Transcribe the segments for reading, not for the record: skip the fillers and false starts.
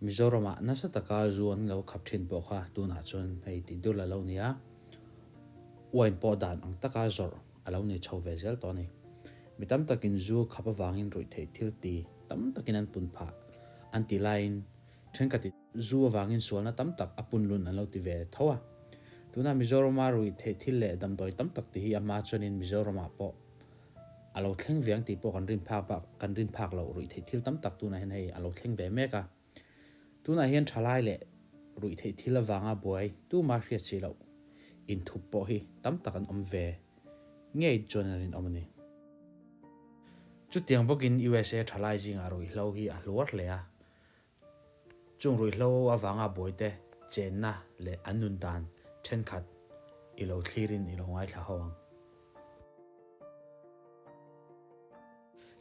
Mizoramah nasa taka zu an lo khap thin pawh kha tunah chuan hei tih dul a lo ni a, wine pawh dan ang taka zawrh a lo ni chho ve zel tawh a ni. Mi tam takin zu khap avangin ruih theih thil ti tam takin an pun phah an tih laiin thenkhatin zu avangin sualna tam tak a punlun an lo ti ve tho a. Tunah Mizorama ruih theih thil leh damdawi tam tak ti hi a hma chuanin Mizoramah pawh a lo thleng ve ang tih pawh kan rin phak bak kan rin phak loh ruih theih thil tam tak tunah hian hei a lo thleng ve mek a. Tunah hian thalai leh ruih theih thil avanga buai tuma hriat si loh inthup pawh hi tam tak an awm ve ngei chuan a rinawm a ni. Chutiang bawkin USA thalai zingah ruihhlo hi a hluar hle a, chung ruihhlo avanga buaite chenna leh an nun dan thenkhat i lo thlirin i lo ngaithla ho ang.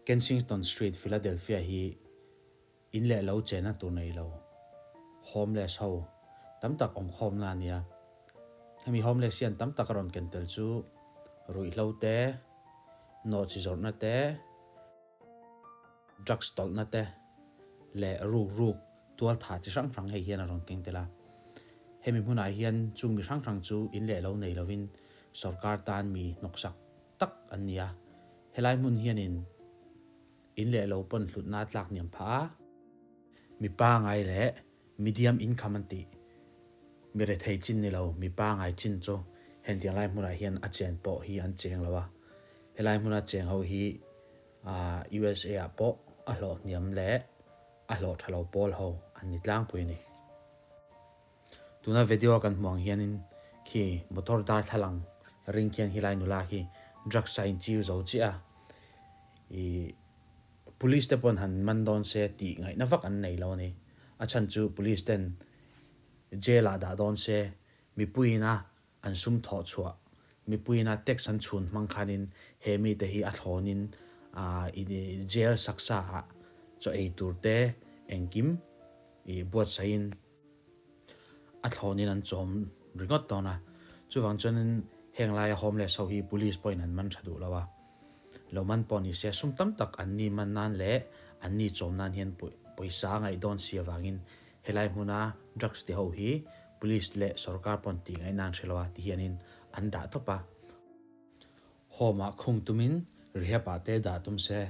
Kensington Street, Philadelphia hi In leh lo chenna tur nei lo, homeless ho tam tak awm khawmna a nia. Hemi homeless hian tam tak a rawn ken tel chu ruihhlo te, nawhchi zawrhna te, drugs tawlhna te leh ruk ruk tual tha chi hrang hrang hei hian a rawn keng tel a. Hemi hmunah hian chung mi hrang hrang chu in leh lo nei lovin sorkar tan mi hnawksak tak an ni a. Helai hmun hianin In leh lo pawn hlutna a tlak niam phah a. Mi pangai leh medium income an tih mi rethei chin ni lo, mi pangai chin chu hentiang lai hmunah hian a chen pawh hi an cheng lo a. Helai hmuna cheng ho hi USA ah pawh a hlawh hniam leh a hlawh tha lo pawl ho an ni tlangpui a ni. Tuna video a kan hmuh ang hianin khi motor darthlalang ring khian helai nula khi drugs a inchiu zo chiah a, ih police te pawn han man dawn se tih ngaihna vak an nei lo a ni. A chhan chu police ten jail ah dah dawn se mipuiin a an sum thawh chhuah mipuiin a tax an chhun hmang khanin he mite hi a thlawnin ih jail saksa ah chaw ei tur te engkim ih buatsaihin A thlawnin an chawm ringawt dawn a, chuvang chuanin heng laia homeless ho hi police pawhin an man tha duh lo a, lo man pawh ni se sum tam tak an ni man nan leh an ni chawm nan hian pawisa a ngaih dawn si avangin helai hmuna drugs ti ho hi police leh sorkar pawn tih ngaih nan hre lo a ti hianin an dah tawp a. Home ah khung tumin rehab ah te dah tum se,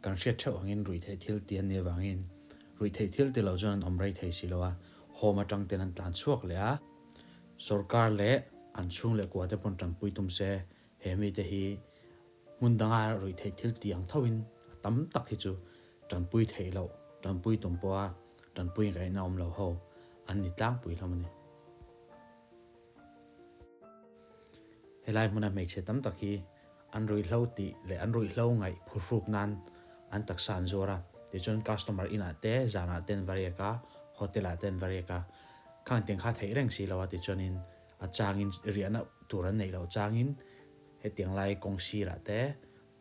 kan hriat theuh angin ruihtheih thil ti an nih avangin ruihtheih thil ti lo chuan an awm rei thei si lo a, home atang ten an tlan chhuak leh a, sorkar leh an chhung leh kua te pawn tanpui tum se, he mite hi hmun danga ruihtheih thil ti ang thoin a tam tak hi chu tanpui theih loh, tanpui tum pawha tanpui ngaihna awm lo ho an ni tlangpui hlawm a ni. Helai hmuna hmeichhe tam tak hi an ruihhlo tih leh an ruihhlo ngaih phuhruk nan an taksa an zuar a, tichuan customer inah te zanah te an va riak a, hotel ah te an va riak a, khang tiang kha theih reng si lo a tichuanin a changin riahna tur an neih loh changin hetiang lai kawng sirah te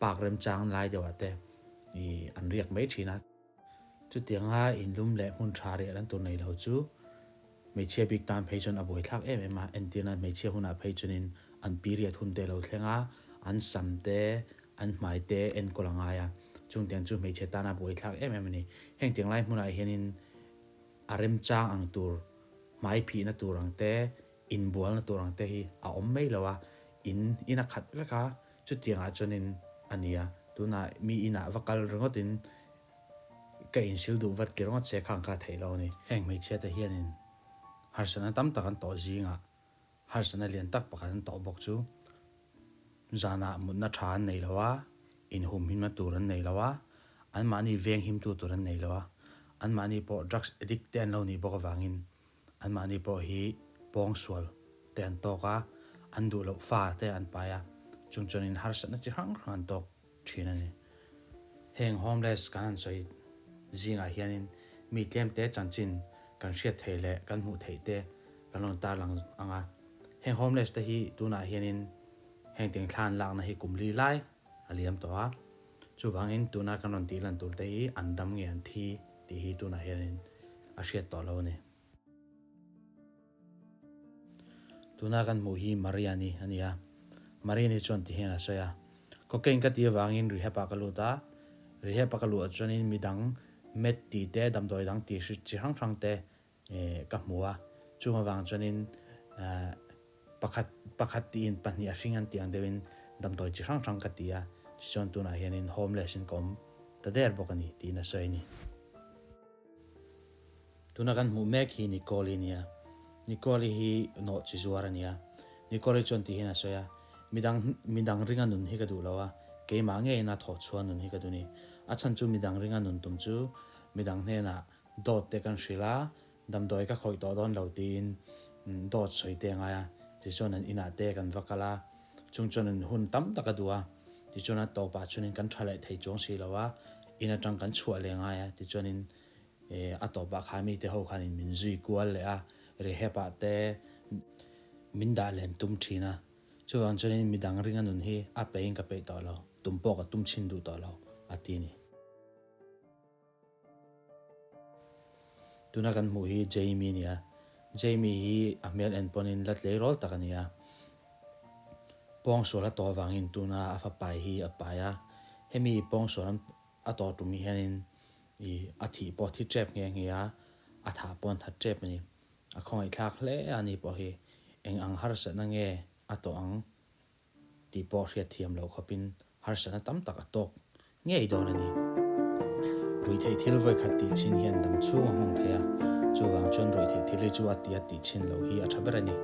park remchang lai deuhah te ih an riak mai thin a. Chutianga inlum leh hmun tha riah lan tur nei lo chu Hmeichhia bik tan phei chuan a buaithlak em em a, entirna hmeichhia hunah phei chuanin an period hun te lo thleng a, an sam te, an hmai te enkawl a ngai a, chungtiang chu hmeichhe tana buaithlak em em a ni. Heng tiang lai hmunah hianin a remchang ang tur, hmai phihna tur ang te, inbualna tur ang te hi a awm mai lo a, in in a khat vek a, chutiangah chuanin a ni a, tunah mi inah va kal ringawtin Ka insil duh vat kir ngawt se khang kha theih lo a ni. Heng hmeichhia te hianin harsatna tam tak an tawh zingah harsatna lian tak pakhat an tawh bawk chu zanah mutna tha an nei lo a, inhumhimna tur an nei lo a, anmahni venghimtu tur an nei lo a, anmahni pawh drugs addict te an lo nih bawk avangin anmahni pawh hi pawngsual te an tawk a, an duh loh fa te an pai a, chung chuanin harsatna chi hrang hrang an tawk. thin a ni. Heng homeless kan han sawi zingah hianin mi tlemte chanchin kan hriat theih leh kan hmuh theih te kan rawn tarlang ang a. Heng homeless te hi tunah hianin heng tiang thla an lakna hi kum li lai a liam tawh a. Chuvangin tuna kan rawn tih lan tur te hi an dam nge an thi tih hi tunah hianin a hriat tawh lo a ni. Tuna kan hmuh hi Mariani a ni a, Mariani chuan ti hian a sawi a, Cocaine ka tih avangin rehab ah ka lut a, rehab a ka luh ah chuanin midang Met tih te, damdawi dang tih chi hrang hrang te ka hmu a. Chung avang chuanin pakhat pakhat tiin pahnih a hring an tih ang deuhin damdawi chi hrang hrang ka ti a. Tichuan tunah hianin homeless in ka awm ta der bawk a ni tiin a sawi a ni. Tuna kan hmuh mek hi Nicole-i a nia. Nicole-i hi nawh chi zuar a nia. Nicole-i chuan ti hian a sawi a, Midang midang ringa nun hi ka duh lo a, keimah ngeiin a thawh chhuah nun hi ka duh ni. A chhan chu midang ringa nun tum chu midang hnenah dawt te kan hrilh a, damdawi ka khawih tawh dawn lo tiin dawt sawi te a ngai a. Tichuan an inah te kan va kal a, chung chuan an hun tam tak a duh a. Tichuan a tawpah chuanin kan tha leh thei chuang si lo a, in atang kan chhuah leh ngai a. Tichuanin A tawpah kha mite ho khanin min zui kual leh a, rehab ah te min dah len tum thin a. Chuvang chuanin midang ringa nun hi a peihin ka peih tawh lo, tum pawh ka tum chhin duh tawh lo, a ti a ni. Tuna kan hmuh hi Jamie a ni a, Jamie hi a hmel en pawnin la tleirawl tak a ni a. Pawngsual a tawh avangin tuna a fapai hi a pai a, hemi pawngsual an A tawh tum hianin i a thih pawh thi tep nghe nghe a, a thah pawh an that tep a ni. A khawngaihthlak hle a ni pawh hi eng ang harsatna nge a tawh ang tih pawh hriat thiam loh khawpin harsatna tam tak a tawk ngei dawn a ni. Ruihtheih thil vawikhat tih chin hian dam chhung a nghawng thei a, chuvang chuan ruihtheih thil hi chu a tih a tih chin loh hi a tha ber a ni.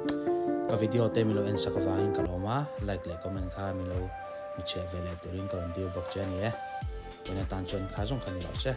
Ka video te min lo en sak avangin ka lawm a, like leh comment kha min lo Mi chhiah ve leh turin ka rawn dil bawk che a ni e. Vawiin atan chuan kha zawng kha ni lo se.